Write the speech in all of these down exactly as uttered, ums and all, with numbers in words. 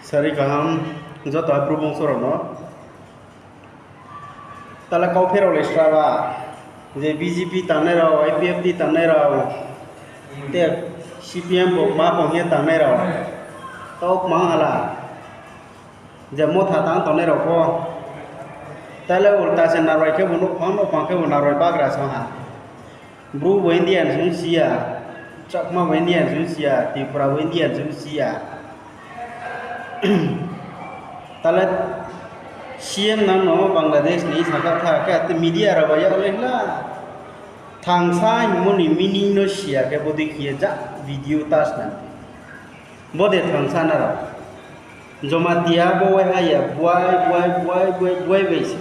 Sari kaham, joto Bru bongso rao no. Tala kau pherao le sra ba, je B J P tangnai rao, I P F T tangnai rao, te C P M bo ma pong ye tangnai rao, tau kmang hala, je Motha tang tongnai rao pho, tala ulta se naroi khe bo nouhphang, nouhphang khe bo naroi bagra song ha. Bru bo Indian sung si ya, Chakma bo Indian sung si ya, Tripura bo Indian sung si ya. Tala C M nang no Bangladesh ni sakha tha khe ate media rao bai yaklai hla. Thangsa hingmo ni meaning no si ya khe bodei khe ye ja video ta snam. Bo de thangsa na rao. Jomatia bo waiha ya, buai, buai, buai, buai, buai bai se.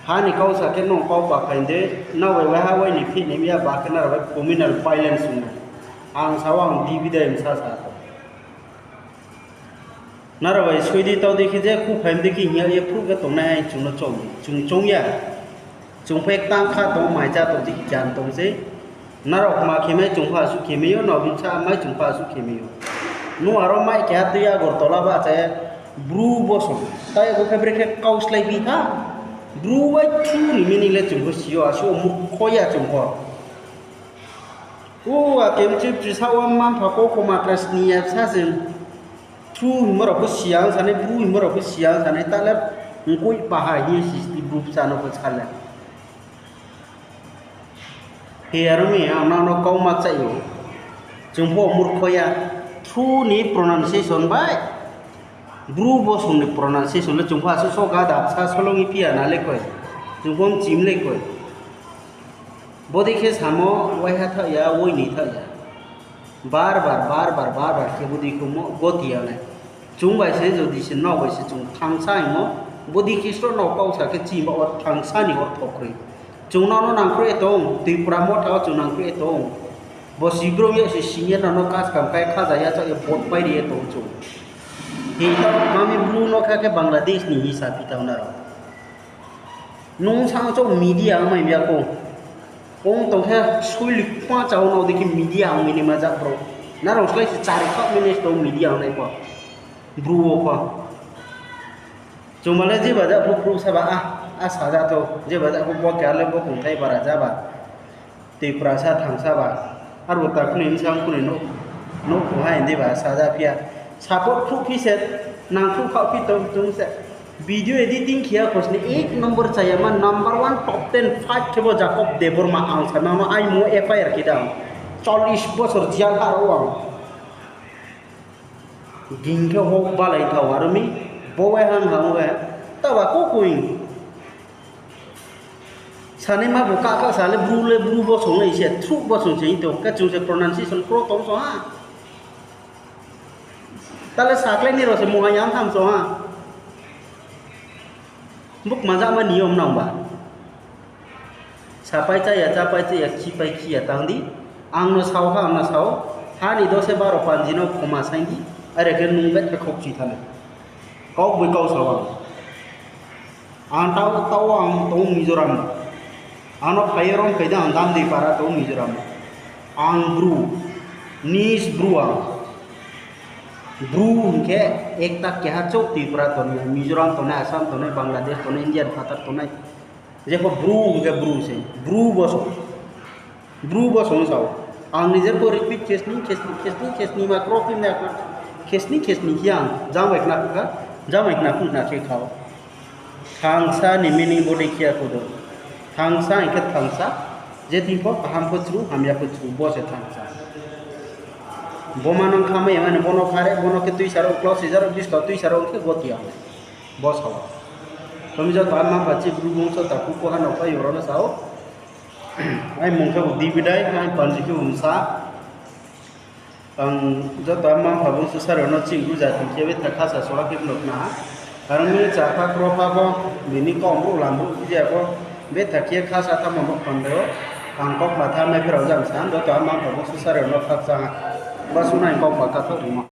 Ha ni kau sa khe nung kau pa phai de, nrao bai waiha wai ni phih ni mi ya ba khe nrao bai communal violence ong nai. Ang sa wo ang dibidai msa sa tong. Nrao bai soi di tau di khe je khu phai di khe hing ya ye phruh khe tongnai hai chung no choung, chung choung ya. Chung phe tang kha tong, mai chá tong, di kyan tong se. Nrao kma khe mai chung pha suh khe mai yo, nrao bsa mai chung pha suh khe mai yo. Nung aro mai keha tui Agartala ba chá ye Bru bosong. Tai bo khe brekhe kau slái bi tha. Bru bai thu ni meaning le chung pho si yo, asuh murkho ya chung pho. U, a kemchi pisa wo mma-mpha kau khoma kra sni ya sa se. Thu hingmo rao pho si ya ong sanai, Bru hingmo rao pho si ya ong sanai, ta le mkoih paha hing ye sisti Bru bsa no pho sa le. He aro mi, ang nang no kau ma chai ou. Chung pho murkho ya. Thu ni pronunciation bai Bru bosong ni pronunciation le chung pho asuh so gada bsa solong ye phi ya na le koi. Chung pho mchim le koi. Bodei khe samo waiha thaoh ya, wai ni thaoh ya. Bar bar, bar bar, bar bar khe bodei khe mo goti ya nai. Chung bai se jodi se nrao bai se chung thangsa hingmo, bodei khe sro nrao kau sa khe chini ba wo thangsa ni ortho kroi. Chung nrao no nangkhruh ye tong, Tripura Motha wo chung nangkhruh ye tong. Bo si brouh yo se senior rao no kaskam kai khaja ya chak ye vote pai ri ye tong chung. Hing tao mami Bru no kha khe Bangladesh ni hisa phi tao na rao. Nung sa chouh media ongmai ya kho. Ong tong khe soili kma chao no dei khe media ongmai ni ma jak brouh. Nrao slái se chari khaoh mini sto media ongnai pho. Bru wo pho. Chungma le jeba jak phu phruh sa ba a, a sa ja tho, jeba jak phu bo khe a le bo kongthai bara ja ba. Tiprasa thangsa ba. Aro takhu ni bsang khu ni nouh, nouhkhong ha hing di ba sa ja phi ya. Support khruh phi se, nang khruh khaoh phi tong chung se. Video editing khe ya khosni ek number chaya ma, number one top ten five khe bo Jacob Debbarma ang sa nang no aimo F I R khe dang. Chollish bosor jail ha rao ang. Ging khe hok balai thao aro mi, bo wai hang hang we, taba kukuing. Sanaima bo kaka sa le Bru le Bru bosong le se, thruh bosong se hing tong, khe chung se pronunciation kro tong song ha. Ta le sakhlai ni rao se mungha yang tham song ha. Bukma jama niyom nang ba. Sapai chá ya, chápai chá ya, khipai khi ya tang di. Ang no sao ha, ang no sao. Ha ni dose baro panji no khoma saing di. Are khe nung betha khokchi tha le. Kaugboino kau sao ang. Ang tao, tao ang tong Mizoram. Ang no phai ye rom phai di ang Damdei para tong Mizoram. Ang Bru. Nis Bru ang. Bru hing khe ekta keha chouh Tripura tongnai, Mizoram tongnai, Assam tongnai, Bangladesh tongnai, Indian phathar tongnai. Jepho Bru hing khe Bru se, Bru bosong. Bru bosong sao. Ang nije pho repeat khesni, khesni, khesni, khesni ma kro khe na, khesni, khesni khe ang jang bai khna kha, jang bai khna khna khe khao. Thangsa ni meaning bodei khe ya kho do. Thangsa hing khe thangsa, je thing pho kaham pho chru, hamya pho chru, bo se thangsa. Bo ma nang khamai ya mani, bo no khare, bo no khe tuisa rao, klau sija rao, biska tuisa rao khe goti ya. Bo sao. Tumi joto ama pha chi Bru bongso takhu ko ha no pai yo rao no sao. Ai mung khe bo dibidai, ai panji khe bo msa. Ang joto ama pha bongso sari rao no ching buja thing khe betha khasa soha khe phno khna ha. Karon ni chapha kropha bo, bini kom bo lam bo, je bo betha khe khasa tamo bo pande o. Ang kok ma tha mai pherao jam sa, joto ama pha bongso sari rao no khakchang ha. Ba sunai kok ma katho rimo.